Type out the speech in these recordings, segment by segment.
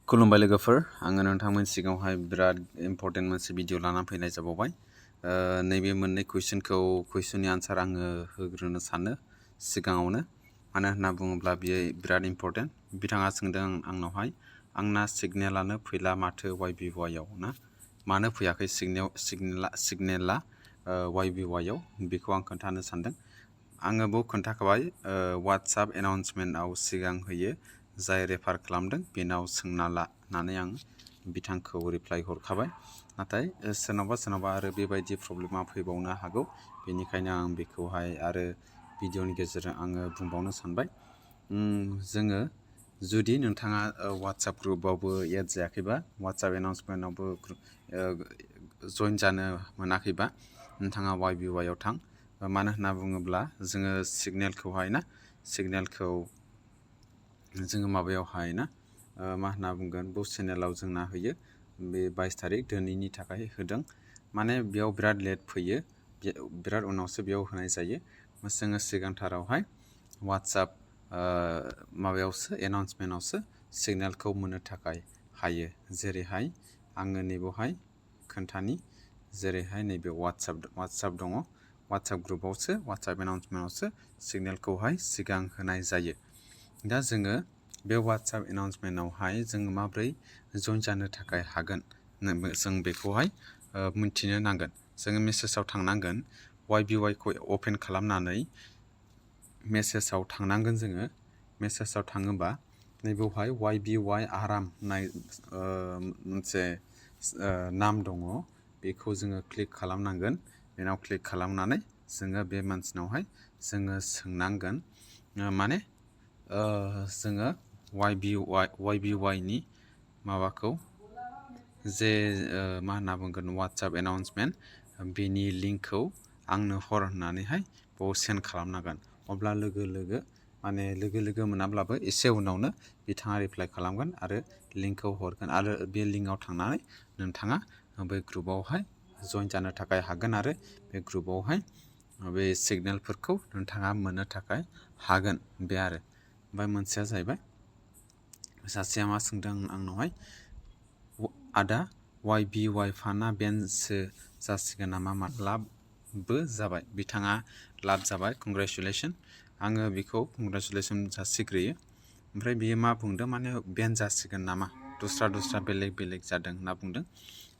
खुलुमबाय लोगोफोर आङो नोंथांमोन सिगाङावहाय बिराद इम्पर्टेन्ट मोनसे भिडिअ लाना फैनाय जाबावबाय नैबे मोननै कुइसननि आन्सार आङो होग्रोनो सानो सिगाङावनो मानो होनना बुङोब्ला बियो बिराद इम्पर्टेन्ट बिथाङा सोंदों आंनावहाय आंना सिगनेलानो फैला माथो YBY आव ना मानो फैयाखै सिगनेला YBY आव बेखौ आं खोन्थानो सानदों आङो बेखौ खोन्थाखाबाय WhatsApp एनाउन्समेन्टआव सिगां होयो जाय रेफार खालामदों बेनाव सोंना ला होननानै आं बिथांखौ रिप्लाइ हरखाबाय नाथाय सोरनावबा आरो बेबायदि प्रब्लेमा फैबावनो हागौ बेनिखायनो आं बेखौहाय आरो भिडिअनि गेजेरजों आङो बुंबावनो सानबाय जोङो जुदि नोंथाङा WhatsApp ग्रुपआवबो एड जायाखैबा WhatsApp एनाउन्समेन्टआवबो जइन जानो मोनाखैबा नोंथाङा YBY आव थां मानो होनना बुङोब्ला जोङो सिगनेलखौ जोङो माबायावहाय ना मा होनना बुंगोन बे चेनेलाव जोंना होयो बे 22 तारिख दिनैनि थाखाय होदों माने बेयाव बिराद लेट फैयो बिराद उनावसो बेयाव होनाय जायो जोङो सिगांथारावहाय WhatsApp माबायावसो एनाउन्समेन्टआवसो सिगनेलखौ मोननो थाखाय हायो जेरैहाय आङो नैबेवहाय खोन्थानि जेरैहाय नैबे WhatsApp दङ WhatsApp ग्रुपआवसो WhatsApp एनाउन्समेन्टआवसो सिगनेलखौहाय सिगां होनाय जायो दा जोङो बे WhatsApp एनाउन्समेन्टआवहाय जोङो माब्रै जइन जानो थाखाय हागोन जों बेखौहाय मिन्थिनो नांगोन जोङो मेसेजाव थांनांगोन YBY खौ अपेन खालामनानै मेसेजाव थांनांगोन जोङो मेसेजाव थाङोबा नैबेवहाय YBY आराम होननाय मोनसे नाम दङ बेखौ जोङो क्लिक खालामनांगोन बेनाव क्लिक खालामनानै जोङो बे मानसिनावहाय जोङो सोंनांगोन माने जोङो YBY नि माबाखौ जे मा होनना बुंगोन WhatsApp एनाउन्समेन्ट बेनि लिंकखौ आंनो हर होननानैहाय बेयाव सेन्ड खालामनांगोन अब्ला लोगो लोगो मोनाब्लाबो एसे उनावनो बिथाङा रिप्लाइ खालामगोन आरो लिंकखौ हरगोन आरो बे लिंकआव थांनानै नोंथाङा बे ग्रुपआवहाय जइन जानो थाखाय हागोन आरो बे ग्रुपआवहाय बे सिगनेलफोरखौ नोंथाङा मोननो थाखाय हागोन बे आरो ओमफ्राय मोनसेया जाहैबाय सासेया मा सोंदों आंनावहाय आदा YBY फाना बेन्सो जासिगोन नामा लाभबो जाबाय बिथाङा लाभ जाबाय कंग्रेचुलेसन आङो बेखौ कंग्रेचुलेसन जासिग्रोयो ओमफ्राय बियो मा बुंदों माने बेन जासिगोन नामा दस्रा बेलेग जादों होनना बुंदों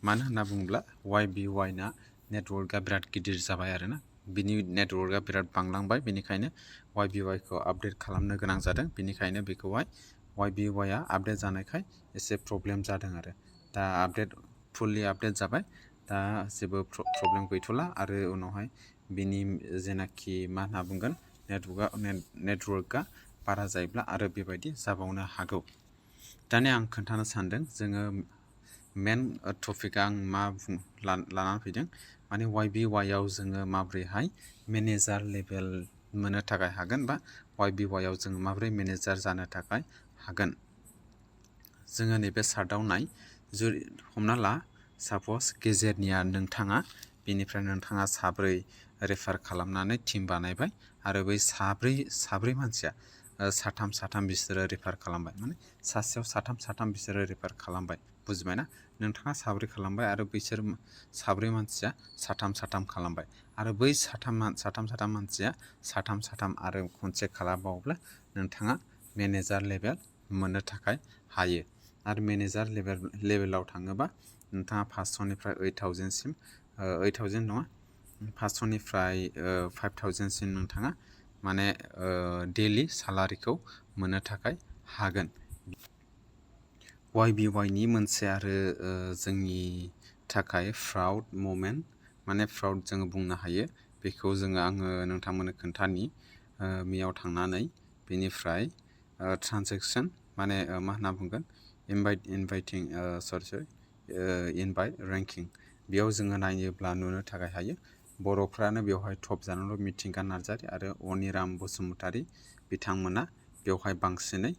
मानो होनना बुङोब्ला YBY ना नेटवर्कआ बिराद गिदिर जाबाय आरोना बिनि नेटवर्कआ बिराद बांलांबाय बेनिखायनो YBY खौ आपडेट खालामनो गोनां जादों बेनिखायनो बेखौहाय YBY आ आपडेट जानायखाय एसे प्रब्लेम जादों आरो दा फुललि आपडेट जाबाय दा जेबो प्रब्लेम गैथ'ला आरो उनावहाय बिनि जेनाखि मा होनना बुंगोन नेटवर्कआ बारा जायोब्ला आरो बेबायदि जाबावनो हागौ दानिया आं खोन्थानो सानदों जोङो मेन टपिकआ आं मा लानानै फैदों माने YBY आव जोङो माब्रैहाय मेनेजार लेभेल मोननो थाखाय हागोन बा YBY आव जोङो माब्रै मेनेजार जानो थाखाय हागोन जोङो नैबे चार्टआव नाय हमना ला साप'ज गेजेरनिया नोंथाङा बेनिफ्राय नोंथाङा साब्रै रेफार खालामनानै टिम बानायबाय आरो बै साब्रै मानसिया साथाम बिसोरो रेफार खालामबाय माने सासेयाव साथाम बिसोरो रेफार खालामबाय बुजिबायना नोंथाङा साब्रै खालामबाय आरो बैसोर साब्रै मानसिया साथाम खालामबाय आरो बै साथाम मानसिया साथाम आरो खनसे खालामबावोब्ला नोंथाङा मेनेजार लेभेल मोननो थाखाय हायो आरो मेनेजार लेभेलाव थाङोबा नोंथाङा 500निफ्राय 8000 सिम 8000 नङा 500निफ्राय 5000 सिम नोंथाङा माने डेलि सालारिखौ मोननो थाखाय हागोन YBY नि मोनसे आरो जोंनि थाखाय प्राउड मोमेन्ट माने प्राउड जोङो बुंनो हायो बेखौ आङो नोंथांमोननो खोन्थानि बेयाव थांनानै बेनिफ्राय ट्रान्जेक्सन माने मा होनना बुंगोन इनभाइट रेंकिं बेयाव जोङो नायोब्ला नुनो थाखाय हायो बर'फ्रानो बेवहाय टप जानानै मिथिंगा नार्जारि आरो अनिराम बसुमतारी बिथांमोना बेवहाय बांसिनै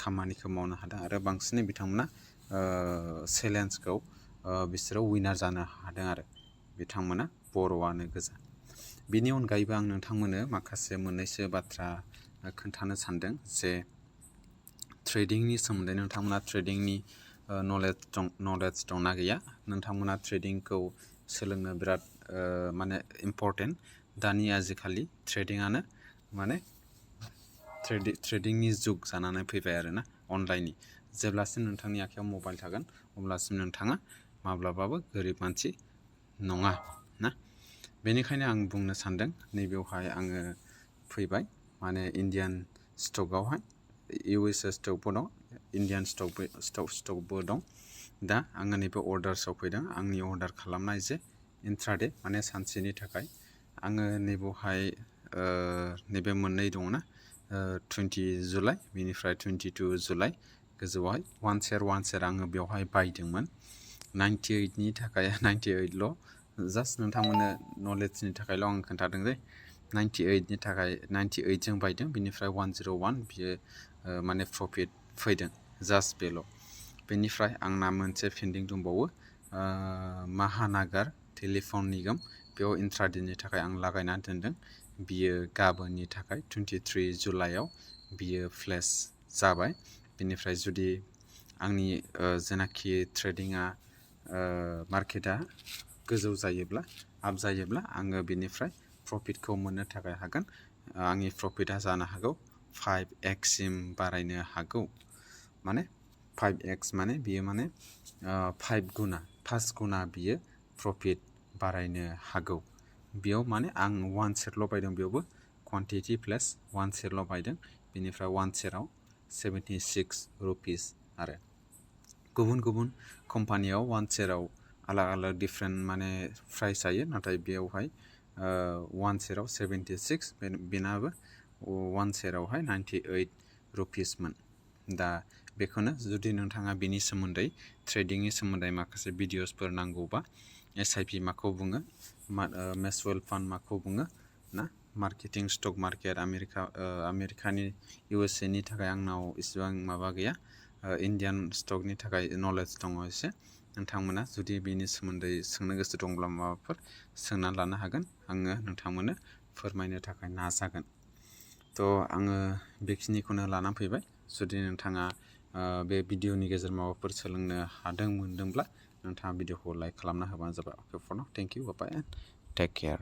खामानिखौ मावनो हादों आरो बांसिनै बिथांमोना चेलेन्जखौ बिसोरो विनार जानो हादों आरो बिथांमोना बर'आनो गोजा बिनि अनगायैबो आं नोंथांमोननो माखासे मोननैसो बाथ्रा खोन्थानो सानदों जे ट्रेडिंनि सोमोन्दै नोंथांमोना ट्रेडिंनि नलेज दंना गैया नोंथांमोना ट्रेडिंखौ सोलोंनो बिराद माने इम्परटेन्ट दानि आजिखालि ट्रेडिंआनो माने ट्रेडिंनि जुग जानानै फैबाय आरोना अनलाइननि जेब्लासिम नोंथांनि आखायाव मबाइल थागोन अब्लासिम नोंथाङा माब्लाबाबो गोरिब मानसि नङा ना बेनिखायनो आं बुंनो सानदों नैबेवहाय आङो फैबाय माने इन्डियान स्टकआवहाय USA स्टकबो दं इन्डियान स्टकबो दं दा आङो नैबे अर्डार्सआव फैदों आंनि अर्डार खालामनाय जे इन्ट्राडे माने सानसेनि थाखाय आङो नैबेवहाय नैबे मोननै दङना 20 जुलाइ बेनिफ्राय 22 जुलाइ गोजौआवहाय वान सेर आङो बेवहाय बायदोंमोन 98नि थाखाय 98ल' जास्ट नोंथांमोननो नलेजनि थाखायल' आं खोन्थादों जे 98नि थाखाय 98 जों बायदों बेनिफ्राय 101 बियो माने प्रफिट फैदों जास्ट बेल' बेनिफ्राय आंना मोनसे पेन्डिं दंबावो महानगर टेलिफन निगम बेयाव इन्ट्राडेनि थाखाय आं लागायना दोनदों बियो गाबोननि थाखाय 23 जुलाइआव बियो फ्लेश जाबाय बेनिफ्राय जुदि आंनि जेनाखि ट्रेडिंआ मार्केटआ गोजौ जायोब्ला आप जायोब्ला आङो बेनिफ्राय प्रफिटखौ मोननो थाखाय हागोन आंनि प्रफिटआ जानो हागौ 5x सिम बारायनो हागौ माने 5x माने बियो माने 5 गुना बियो प्रफिट बारायनो हागौ बेयाव माने आं 1 सेरल' बायदों बेयावबो क्वान्टिटी प्लस 1 सेरल' बायदों बेनिफ्राय 1 सेराव 76 रुपिस आरो गुबुन कम्पानियाव 1 सेराव आलादा डिफरेंट माने प्राइस जायो नाथाय बेयावहाय 1 सेराव 76 बेनाबो 1 सेरावहाय 98 रुपिसमोन दा बेखौनो जुदि नोंथाङा बेनि सोमोन्दै ट्रेडिंनि सोमोन्दै माखासे भिडिअसफोर नांगौबा SIP माखौ बुङो म्यूचुअल फान्ड माखौ बुङो ना मार्केटिं स्टक मार्केट आमेरिकानि USA नि थाखाय आंनाव इसेबां माबा गैया इन्डियान स्टकनि थाखाय नलेज दङ एसे नोंथांमोना जुदि बेनि सोमोन्दै सोंनो गोसो दंब्ला माबाफोर सोंनानै लानो हागोन आङो नोंथांमोननो फोरमायनो थाखाय नाजागोन थ' आङो बेखिनिखौनो लानानै फैबाय जुदि नोंथाङा बे भिडिअनि गेजेरजों माबाफोर सोलोंनो मोनदोंब्ला नोंथाङा भिडिअखौ लाइक खालामना होबानो जाबाय okay for now thank you bye and take care